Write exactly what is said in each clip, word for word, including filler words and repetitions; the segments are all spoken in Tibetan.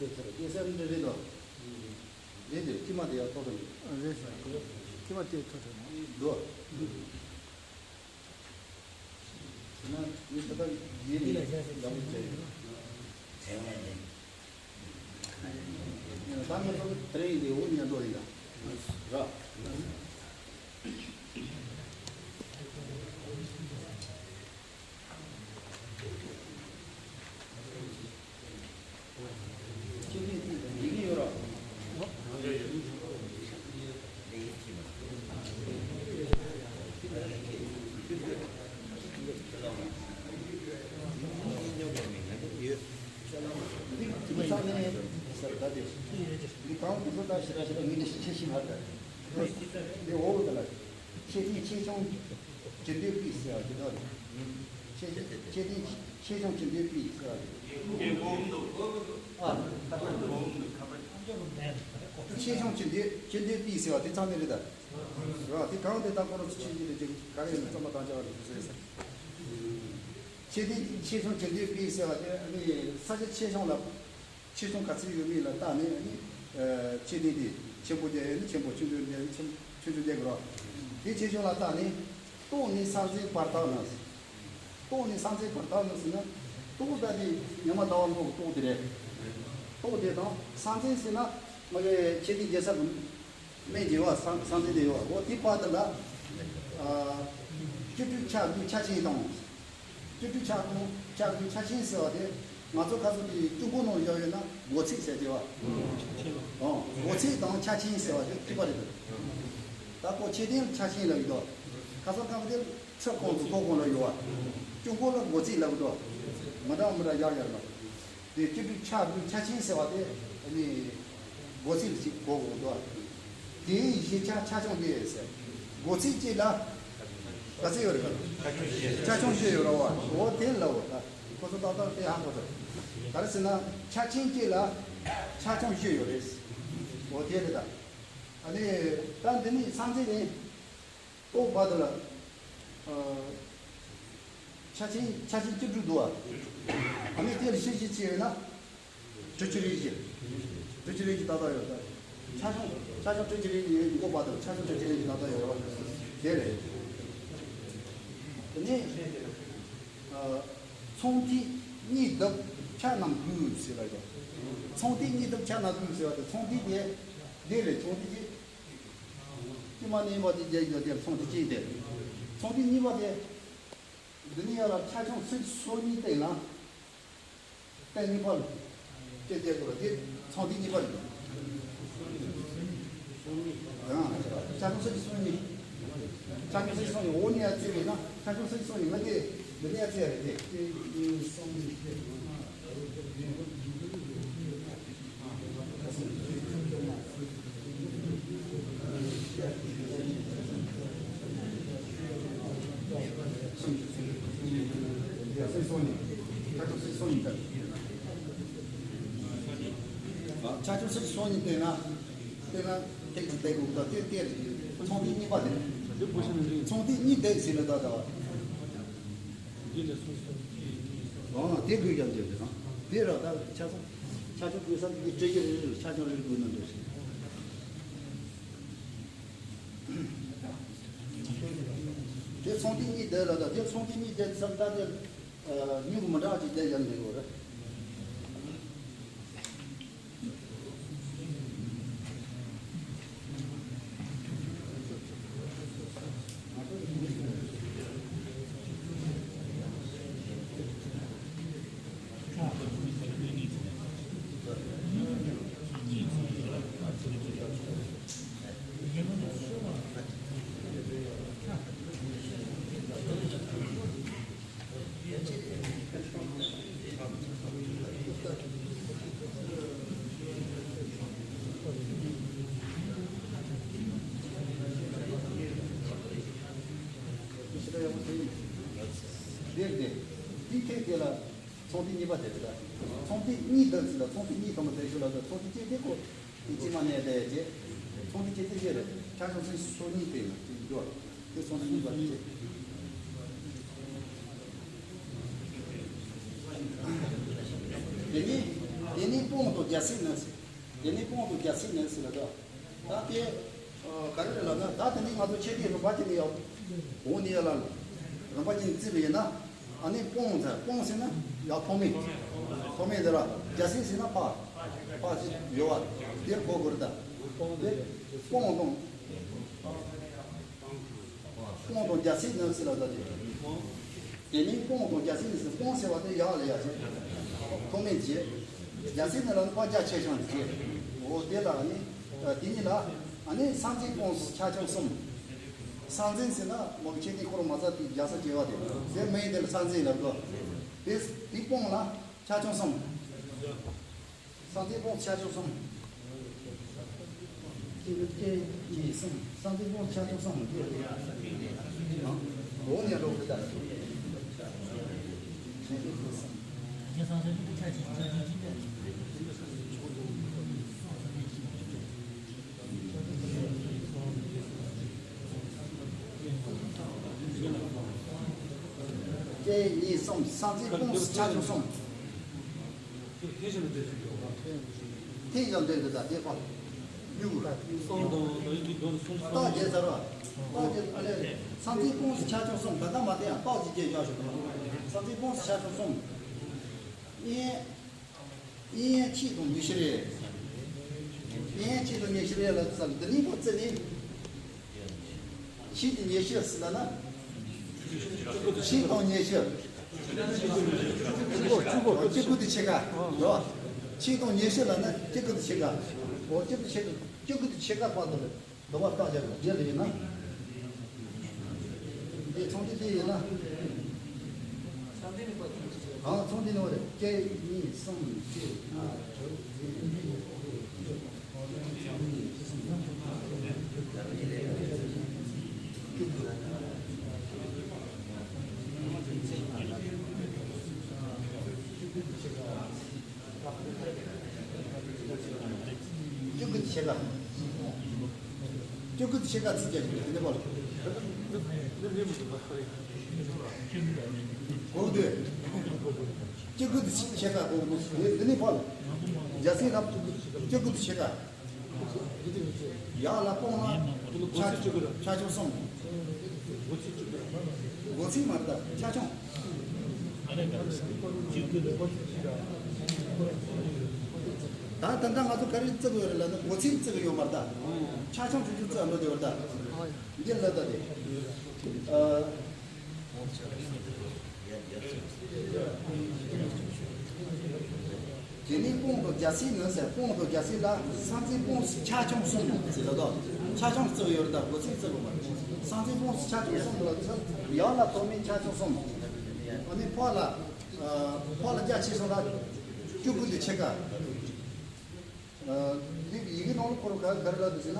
རེད་ཟེར་རེད་དོ། རེད་དེ་དཀྱིལ་མ་དེ་ཡང་ཐོག་ཏུ་འདུག་རེད་ཟེར། དཀྱིལ་མ་དེ་ཐོག་ཏུ་འདུག་འདུག་ན་ནི་ད་ལྟ་ཡིན་ནི་ཡག་པོ་བྱས་ཡོད། ད་ངས་ཚོ་དེ་རིང་འདི་འུ་གཉིས་འགྲོ་ཡིན་ད། ར། ཆེ་ཆུང་ཇི་འདོད་པའི་ཟེར་བ་དེ་དག་རེད། ཆེ་ཆེ་ཆེ་ཆུང་ཇི་འདོད་པའི་ཟེར་བ་རེད། ཨ། ཆེ་ཆུང་ཇི་འདོད་ཇི་འདོད་པའི་ཟེར་བ་དེ་ཚང་མ་རེད་ད། རེད་བ། དེ་གང་དེ་ད་ཁོ་རང་ཚོ་ཆེ་ཆུང་དེ་ཅིག་ག་རེ་ཡིན་རྩོམ་པ་དང་བཅར་བ་རེད་ཟེར་ཟེར། ཆེ་དེ་ཆེ་ཆུང་ཇི་འདོད་པའི་ཟེར་བ་དེ་ནི་ས་ཆ་ཆེ་ཆུང་ལ། ཆེ་ཆུང་ག་ཚོད་ཡོད་མེད་ལ་བལྟས་ནས་ནི། ཆེ་ཆུང་དེ་ཆེན་པོ་བརྒྱབ་ཡོད་ན་ཆེན་པོ། ཆུང་ཆུང་བརྒྱབ་ཡོད་ན་ཆུང་ཆུང་བརྒྱབ་དགོས་རེད། དེ་ཆེ་ཆུང་ལ་བལྟས་ནས། ཏོག་ནི་ས་འཛིན་བར་ཐག་ན། ཏོག་ནི་ས་འཛིན་བར་ཐག་ན་ཟེར་ན། ཏོག་ད་དེ་ཉི་མ་ཟླ་བ་མགོ་གི་ཏོག་དེ་རེད། ཏོག་དེ་དང་ས་འཛིན་ཟེར་ན་ང་གི་ཆེ་དེ་རྒྱལ་ས་གི་སྨན་རྒྱལ་བ་ས་ས་འཛིན་དེ་ཡོད། འོ་དེ་བར་དུ་ལ། ཨ། བཅུ་དྲུག་ཆ་དགུ་ཆ་ཆེན་དང་། བཅུ་དྲུག་ཆ་དགུ་ཆ་དགུ་ཆ་ཆེན་ཟེར་བ་དེ་ང་ཚོ་ཁ་སང་དེ་ཀྲུང་གོ་ནང་བཞག་ཡོད་ན་སྒོ་ཚིགས་ཟེར་གྱི་བ། ཨོ། སྒོ་ཚིགས་དང་ཆ་ཆེན་ཟེར་བ་དེ་གཅིག་པ་རེད་འདུག་ད་ཁོ་ཆེ་དེ་ཆ་ཆེན་ལབ་ཡོད་དོ། ཁ་སང་ཁ་སང་དེ་ཚོད་ཁོང་ཚོ་ཐོག་ཁོང་ལ་ཡོད་བ། ཀྲུང་གོ་ལ་སྒོ་ཚིགས་ལབ་དོ། མི་འདྲ་མི་འདྲ་ཡག་ཡག་ལ། དེ་བཅུ་དྲུག་ཆ་དགུ་ཆ་ཆེན་ཟེར་བ་དེ་ནི་སྒོ་ཚིགས་ལ་ཅིག་གོ་དགོས་འདུག་དེའི་བཞི་ཆ་ཆ་ཆུང་དེ་ཟེར། སྒོ་ཚིགས་གཅིག་ལ་ག་ཚོད་ཡོད་རེད་ག་ཆ་ཆུང་བཞི་ཡོད་རེད་བ། འོ་དེ་ལ་འོ་ད་ཁོ་ཚོ་ཏག་ཏག་དེ་ཧ་གོ་ཐུབ། ག་རེ་ཟེར་ན་ཆ་ཆེན་གཅིག་ལ་ཆ་ཆུང་བཞི་ཡོད་རེད། འོ་དེ་རེད་ད། ཨ་ནི་ད་འདི་ནི་ས་འཛིན་ནི། ཏོག་བར་དུ་ལ། ཨ། ཆ་ཆེན་ཆ་ཆེན་བཅུ་དྲུག་འདུག་བ། ཨ་ནི་དེ་ལ་བཞི་བཞི་བྱས་ན། དྲུག་ཅུ་རེ་བཞི། དྲུག་ཅུ་རེ་བཞི་ཏག་ཏག་ཡོད་ད། ཆ་ཆུང་ཆ་ཆུང་དྲུག་ཅུ་རེ་བཞི་ཡོད་འགོ་བར་དུ་ཆ་ཆུང་དྲུག་ཅུ་རེ་བཞི་ཏག་ཏག་ཡོད་རེད་བ། དེ་རེད། དེ་ནས། ཨ། ཚོང་ཐིག་གཉིས་བརྡིབས་ཆ་རྣམས་དགུ་ཟེར་བ་ཡོད། ཚོང་ཐིག་གཉིས་བརྡིབས་ཆ་རྣམས་དགུ་ཟེར་བ་དེ་ཚོང་ཐིག་དེ། དེ་རེད། ཚོང་ཐིག་ཅིག་དཀྱིལ་མ་ནས་ཡིན་པ་དེ་རྒྱག་རྒྱག་དེ་ཚོང་ཐིག་གཅིག་དེ། ཚོང་ཐིག་གཉིས་པ་དེ། འདི་ནས་ཡར་ལ་ཆ་ཆུང་སུམ་ཅུ་སོ་གཉིས་བཏང་ན། སྟེང་གཉིས་པ་ལ། དེ་རྒྱག་དགོས་ལ་དེ་ཚོང་ཐིག་གཉིས་པ་རེད། ཡང་ཆ་ཆུང་སུམ་ཅུ་སོ་གཉིས། ཆ་ཆུང་སུམ་ཅུ་སོ་གཉིས། འོག་ནས་ཡར་བརྩིས་པས་ན་ཆ་ཆུང་སུམ་ཅུ་སོ་གཉིས་ང་དེ་འདི་ནས་ཡར་བརྩིས་ཡ་རེད་དེ། གཅིག་གཉིས་གསུམ་བཞི། ཆ་ཆུང་སུམ་ཅུ་སོ་གཉིས་བལྟས་ན། བལྟས་ན་ཐེངས་གཅིག་བལྟས་དགོས་ད་དེ་བལྟས་རེད། ཚོང་ཐིག་གཉིས་པ་དེ། ཚོང་ཐིག་གཉིས་བལྟས་ཟིན་ལ་ད་ད་བ། འདི་ལས་སོང་སོང་། ཨོ་དེ་དགོས་ཀྱང་འདོད་དེ་དང་། དེ་ར་ད་ཆ་ཚང་། ཆ་ཆུང་དགོས་ས་དེ་སྤྲད་ཀྱི་རེད། ཆ་ཆུང་རེད་དགོས་ན་འདོད་ཞིག་དེ་ཚོང་ཐིག་གཉིས་བསྡད་ལ་ད་དེ་ཚོང་ཐིག་གཉིས་བསྡད་ཙམ་ད་དེ་ཉུང་མི་འདྲ་ཅིག་བསྡད་ཡང་འདོད་གོ་རེད། དེ་དེ་དེ་ཁྱེད་དེ་ལ། ཚོང་དེ་གཉིས་པ་དེ་རེད་ད། ཚོང་དེ་གཉིས་བསྡད་ཟིན་ལ་ཚོང་དེ་གཉིས་ཐོག་མ་བསྡད་ཤོག་ལ་ད། ཚོང་དེ་གཅིག་དེ་ཁོ་དེ་གཅིག་མ་ནས་བསྡད་རྗེས། ཚོང་དེ་གཅིག་དེ་གཅིག་རེད། ཆ་ཆུང་སུམ་ཅུ་སོ་གཉིས་དེ་ལ་དེ་འགྱུར་དེ་ཚོང་དེ་གཉིས་པ་དེ་གཅིག་དེ་ནི་ དེ་ནས་སྤོང་དང་རྒྱལ་སྲས་ནི། དེ་ནས་སྤོང་དང་རྒྱལ་སྲས་ནི་ཟེར་ལ་ད། ད་དེ་ག་རེ་རེད་ལབ་ན། ད་དེ་ནས་ང་ཚོ་ཆོས་དེ་རིམ་པ་ཅན་ནས་ཡོད། འོ་ནི་ཡ་ལ་རིམ་པ་ཅན་བརྩིས་པ་ཡིན་ན། ཨ་ནི་སྤོང་ཟེར། སྤོང་ཟེར་ན་ཡ་ཐོག་མེད། ཐོག་མེད་དེ་ལ་རྒྱལ་སྲས་ཟེར་ན་ཕ། ཕ་ཞིག་ཡོད་བ། དེར་གོ་དགོས་རེད་ད། དེ་སྤོང་དང་། སྤོང་དང་རྒྱལ་སྲས་ནི་ཟེར་ལ་ད་དེ། དེ་ནས་སྤོང་དང་རྒྱལ་སྲས་ནི་ཟེར། སྤོང་ཟེར་བ་དེ་ཡག་ལ་ཡག་ཅན། ཐོག་མེད་ཅན། རྒྱལ་སྲས་ནི་ལ་ནི་ཕ་རྒྱ་ཆེ་ཆུང་ཅན། འོ་དེ་ལ་ནི། དེ་ཉིད་ལ་ཨ་ནི་སངས་རྒྱས་སྤོང་ཆ་ཆུང་གསུམ། སངས་རྒྱས་ཟེར་ན་མོ་གི་ཆེ་དེ་འཁོར་མ་ཟ་དེ་རྒྱ་ས་སྐྱེ་བ་དེ། དེ་མིང་དེ་ལ་སངས་རྒྱས་ལབ་དགོས། དེ་དེ་སྤོང་ལ་ཆ་ཆུང་གསུམ། སངས་རྒྱས་སྤོང་ཆ་ཆུང་གསུམ། གཅིག་གཅིག་གཉིས་གསུམ། སངས་རྒྱས་སྤོང་ཆ་ཆུང་གསུམ། འོ་ནས་རོགས་ཀྱི་ད། གཅིག་གཉིས་གསུམ། སངས་རྒྱས་སྤོང་ཆ་ཆུང་གསུམ། ཐེངས་ཀྱང་འདྲེན་དུ་ད་དེ་ཁོ། ཡུག་རྟགས་བརྒྱད་ཚར་བ། རྟགས་བརྒྱད་ཨ་ལས། སངས་རྒྱས་སྤོང་ཆ་ཆུང་གསུམ། ད་ལྟ་མ་བསྟན་ཡང་རྟགས་ཀྱི་བརྒྱད་བཞག་ཞོག་སངས་རྒྱས་སྤོང་ཆ་ཆུང་གསུམ། དབྱིན་དབྱིན་ཆིག་དང་ཉི་ཤུ་རེད། དབྱིན་ཆིག་དང་ཉི་ཤུ་རེད་ལ་ཟེར། འདི་གཉིས་པོ་བརྩིས་ནས། ཆིག་དང་ཉི་ཤུ་ཟེར་ལ་ན། ཆིག་དང་ཉི་ཤུ། གཅིག་དགུ་དང་ཕྱེད་ཀ་ཡོད། ཆིག་དང་ཉི་ཤུ་ལ་ན་གཅིག་དགུ་དང་ཕྱེད་ཀ། འོ་གཅིག་དགུ་དང་ཕྱེད་ཀ། གཅིག་དགུ་དང་ཕྱེད་ཀ་བར་དུ་རེད། འདི་བར་བརྟག་བྱ་དགོས། རྗེས་ལ་ཡིན་ན། འདི་ཚོང་འདི་འདི་ཡིན་ན། ཨང་། ཚོང་འདི་ནི་བ་རེད། གཅིག་གཉིས་གསུམ་བཞི་ལྔ་དྲུག་བདུན་བརྒྱད་དགུ་བཅུ། བཅུ་དགུ་དང་ཕྱེད་ཀ། བཅུ་དགུ་དང་ཕྱེད་ཀ་ཚིག་རྒྱག་གི་འདུག་དེ་ནས་བ་ལ། གོ་གི་འདུག་བཅུ་དགུ་དང་ཕྱེད་ཀ་གོ་གི་འདུག་དེ་ནས་བ་ལ། རྒྱལ་སྲས་རབ་བཅུ་དགུ་དང་ཕྱེད་ཀ། ཡག་ལ་སྤོང་ལ་ཆ་ཆུང་གསུམ། འགོ་ཚིག་མ་རེད་ད། ཆ་ཆུང་། ད་ད་ལྟ་ང་ཚོ་ག་རེ་བརྩི་གི་ཡོད་རེད་ལབ་ན། འགོ་ཚིག་བརྩི་གི་ཡོད་མ་རེད་ད། ཆ་ཆུང་ཆུང་ཆུང་བརྩི་འགྲོ་དེ་བར་ད། འདི་ལ་ད་དེ། ཨ། དེ་ནས་སྤོང་དང་རྒྱལ་སྲས་ནི་ཟེར། སྤོང་དང་རྒྱལ་སྲས་ལ་སངས་རྒྱས་སྤོང་ཆ་ཆུང་གསུམ་ཟེར་ལ་དོ། ཆ་ཆུང་བརྩི་གི་ཡོད་རེད་ད། འགོ་ཚིག་བརྩི་གི་མ་རེད། སངས་རྒྱས་སྤོང་ཆ་ཆུང་གསུམ་ལ་ཡག་ལ་ཐོག་མའི་ཆ་ཆུང་གསུམ། ཨ་ནི་ཕོ་ལ། ཨ། ཕོ་ལ་རྒྱ་ཆེ་སོང་ལ། བཅུ་དགུ་དང་ཕྱེད་ཀ། ཨ། འདི་ཡི་གེ་ནང་ལ་ཁོ་རང་ག་ག་རེ་ལབ་འདུག་ཟེར་ན།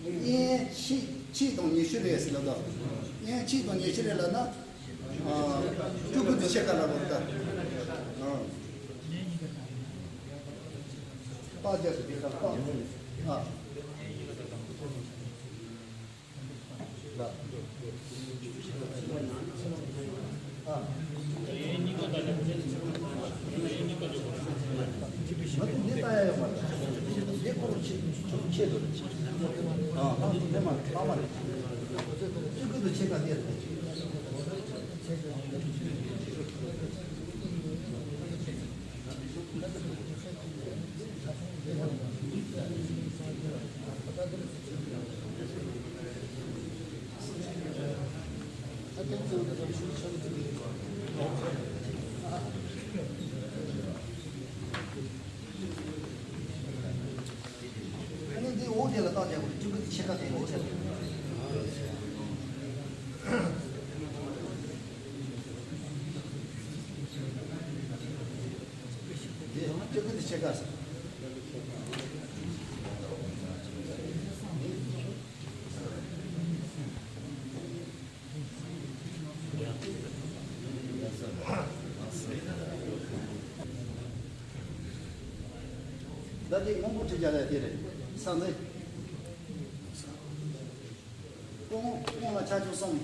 དབྱིན་ཆིག་ཆིག་དང་ཉི་ཤུ་རེད་ཟེར་ལབ་ད། དབྱིན་ཆིག་དང་ཉི་ཤུ་རེད་ལབ་ན། ཨ། བཅུ་དགུ་དང་ཕྱེད་ཀ་ལབ་དགོས་ད། ཨ། རྟགས་རྒྱག་ཟེར་དེ་ལྟར་རྟགས། ཨ། ཨ་ནི་འདི་འོག་དེ་ལ་བཏགས་བྱས་པ་རེད། བཅུ་དགུ་དང་ཕྱེད་ཀ་དེ་འོག་དེ་ལ། འདི་བཅུ་དགུ་དང་ཕྱེད་ཀ་ཟེར། ད་དེ་སྔོན་པོ་ཁྲིད་བྱ་ལས་དེ་རེད། ས་འཛིན། སྤོང་སྤོང་ལ་ཆ་ཆུང་གསུམ།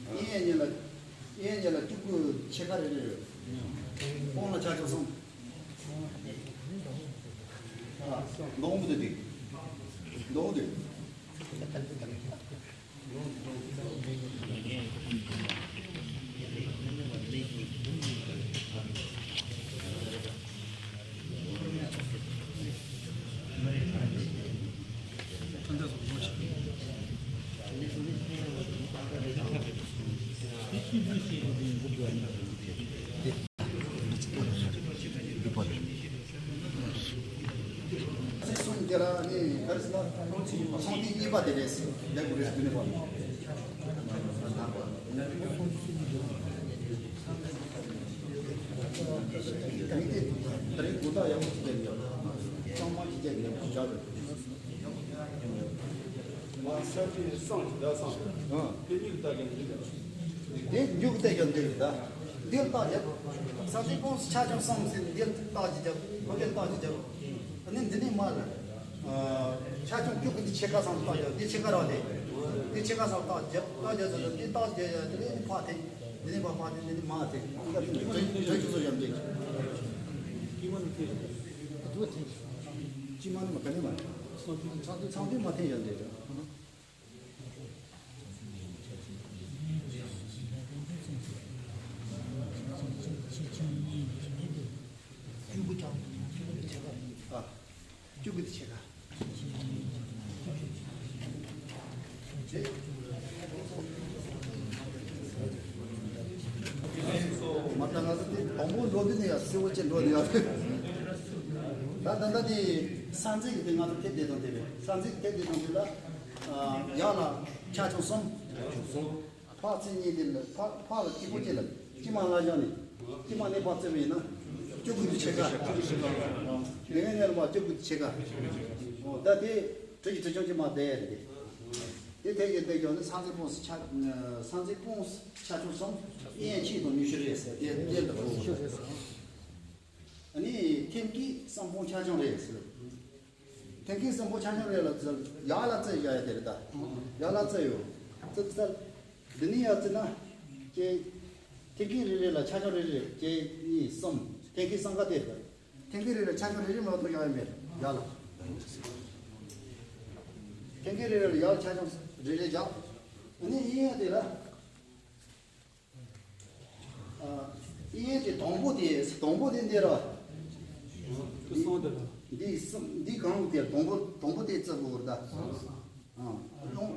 དབྱིན་ཡིག་ཉིད་ལ། དབྱིན་ཡིག་ཉིད་ལ་བཅུ་དགུ་ཕྱེད་ཀ་རེ་རེ་ཡོད། སྤོང་ལ་ཆ་ཆུང་གསུམ། ལོང་མི་འདུག་དེ། ལོང་དེ། ཚིག་གསུམ་དེ་ལ་ནི་ག་རེ་ཟེར་ན། ཚོང་དེ་གཉིས་པ་དེ་རེད། ལེགས་པོ་རེད་དེ་ནི་པ། དེ་རིང་དེ་དེ་རིང་དགོང་དག་ཡག་པོ་ཞིག་བྱས་ཡོད། གཙང་མ་ཞིག་བྱས་ཡོད་བཞག་རེད། ས་ཆའི་སང་ཞིག་ད་སང་། ཨ། དེ་མྱུག་ལྟ་རྒྱབ་འདི་རེད། དེ་མྱུག་ལྟ་རྒྱབ་འདི་རེད་ད། འདིར་ལྟ་རྒྱབ། ས་ཆའི་ཀོང་སུ་ཆ་ཆུང་གསུམ་ཟེར་འདིར་ལྟ་ཅི་རྒྱབ། ཁོ་གིར་ལྟ་ཅི་རྒྱབ། ཨ་ནི་འདི་ནི་མ་ལ། ཨ། ཆ་ཆུང་ཀྱུ་གི་འདི་ཕྱེད་ཀ་སང་ལྟ་རྒྱབ། འདི་ཕྱེད་ཀ་ར་དེ། འདི་ཕྱེད་ཀ་སང་ལྟ་རྒྱབ། ལྟ་རྒྱབ་ཟེར་འདི་ལྟ་རྒྱབ་ཡ་དེ་ནི་ཕ་དེ། འདི་ནི་མ་ཕ་དེ། འདི་ནི་མ་དེ། འདི་ཚོ་ཡང་འདི། སྐྱེས་མ་ནི་མ་ག་ནི་མ། ཚང་དུས་མ་འཐེན་ཡང་འདི་རེད། ཨ། བཅུ་དགུ་དེ་ཕྱེད་ཀ། མ་ད་ང་ཚོ་དེ་དང་པོ་འགྲོ་དུས་ནས་ཡང་གསལ་བོ་ཅན་འགྲོ་ནས་ཡང་། ད་ད་ལྟ་དེ་ས་འཛིན་གྱི་དེ་ང་ཚོ་དེབ་དེ་དང་དེ་རེད། ས་འཛིན་གྱི་དེབ་དེ་དང་དེ་ལ། ཨ། ཡར་ལ་ཆ་ཆུང་གསུམ། ཕར་ཚེ་གཉིས་དེ་ལ་ཕར་ཕར་ལ་གཅིག་པོ་གཅིག་ལ་དཀྱིལ་མ་ལ་བཞག་ནས་དཀྱིལ་མ་ནས་ཕར་བཙལ་བ་ཡིན་ན་བཅུ་དགུ་དེ་ཕྱེད་ཀ། ལས་ངན་ལ་མ་བཅུ་དགུ་དེ་ཕྱེད་ཀ། འོ་ད་དེ་གྲུ་གི་གྲུ་ཆུང་གཅིག་མ་བསྡད་ཡ་རེད། དེ་ཐད་ཀྱི་བསྡད་ཀྱང་ནི་ས་འཛིན་ཀོང་སུ་ཆ་ས་འཛིན་ཀོང་སུ་ཆ་ཆུང་གསུམ་དབྱེ་གཅིག་དང་ཉི་ཤུ་རེད་ཟེར་དེ་དེ་འདྲ་གོ། ཨ་ནི་ཐེམ་སྐས་གསུམ་པོ་ཆ་ཆུང་རེད་ཟེར། ཐེམ་སྐས་གསུམ་པོ་ཆ་ཆུང་རེད་ལ་ཡར་ལ་བཙལ་བཞག་ཡ་དེ་རེད་ད། ཡར་ལ་བཙལ་ཡོད། བཙལ་བཙལ། འདི་ནས་ཡར་བཙལ་ན། ཀྱེ། ཐེམ་སྐས་རེ་རེ་ལ་ཆ་ཆུང་རེ་རེ་གཅིག་གཉིས་གསུམ། ཐེམ་སྐས་གསུམ་ཀ་དེ་རེད། ཐེམ་སྐས་རེ་རེ་ཆ་ཆུང་རེ་རེ་མ་གཏོགས་ཡག་ཡོད་མེད་ཡར་ལ། ཐེམ་སྐས་རེ་རེ་ལ་ཡར་ཆ་ཆུང་རེ་རེ་བཞག་ཨ་ནི་དབྱེ་ཡ་དེ་ལ། ཨ། དབྱེ་ཡ་དེ་དང་པོ་དེ་དང་པོ་དེ་འདི་ར། འདི་གསུམ་དེ་ལ། འདི་གསུམ་འདི་གང་དེ་དང་པོ་དང་པོ་དེ་བཙལ་དགོས་རེད་ད། ཨ། དང་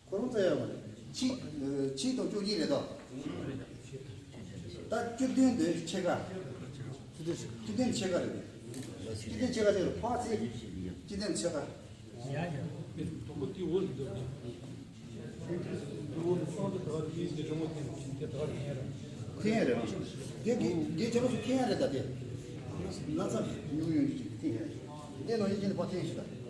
ཁོ་རང་བཙལ་ཡག་མ་རེད། ཆིག་ཆིག་དང་བཅུ་གཉིས་རེད་དོ། ད་བཅུ་བདུན་འདི་ཕྱེད་ཀ། བཅུ་བདུན་ཕྱེད་ཀ་རེད། བཅུ་བདུན་ཕྱེད་ཀ་དེ་ཕར་ཚེ་བཅུ་བདུན་ཕྱེད་ཀ། འཐེན་ཡ་རེད། དེ་དེ་དེ་ཁྱེད་རང་ཚོ་འཐེན་ཡ་རེད་ད་དེ། ན་ཚ་ཉུང་ཉུང་ཅིག་འཐེན་ཡ་རེད། དེ་ནང་བཞིན་གྱི་ཕར་འཐེན་ཞིག་ད།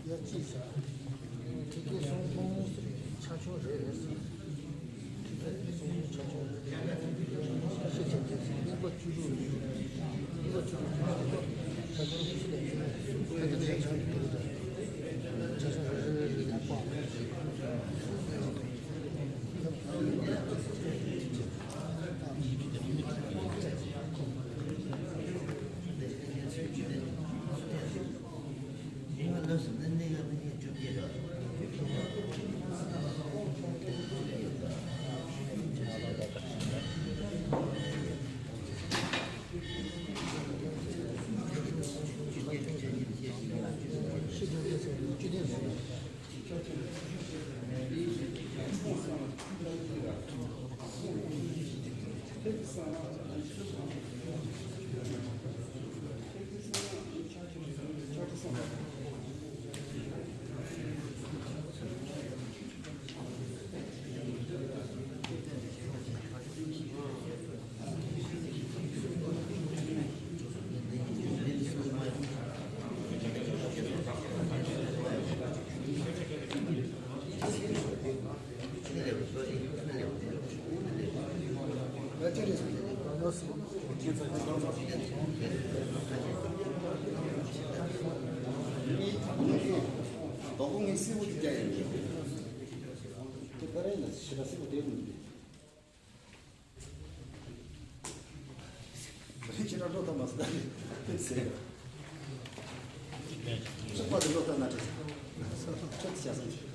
ཡར་གཅིག་བཞག་ཐིག་སྐས་གསུམ་ཀོང་སུ་ཆ་ཆུང་རེ་རེ་ཟེར། ཐིག་སྐས་གསུམ་ཆ་ཆུང་རེ་རེ་ཟེར། ཤེས་བྱ་སྐྱེད་ཚལ་གཉིས་པ་བཅུ་དྲུག་གཉིས་པ་བཅུ་དྲུག་ཆ་ཆུང་ཉི་ཤུ་དང་ཉི་ཤུ་ཁ་ཐུག་ཆ་ཆུང་ཉི་ཤུ་དང་ཆ་ཆུང་རེ་རེ་ལ་ཡང་སྤང་། དོ་དགོང་ངས་སེའུ་དེ་རྒྱག་ཡིན་གྱི། དེ་ག་རེ་ཡིན་ན་ཞེ་དྲག་སེའུ་དེ་མི་འདུག་རེད། ཞེ་དྲག་འགྲོ་ཐུབ་མ་སོང་། ཟེར། ཚོགས་པ་དེ་འགྲོ་ཐུབ་ན་འགྲིག་ཚོད་བྱ་སོང་།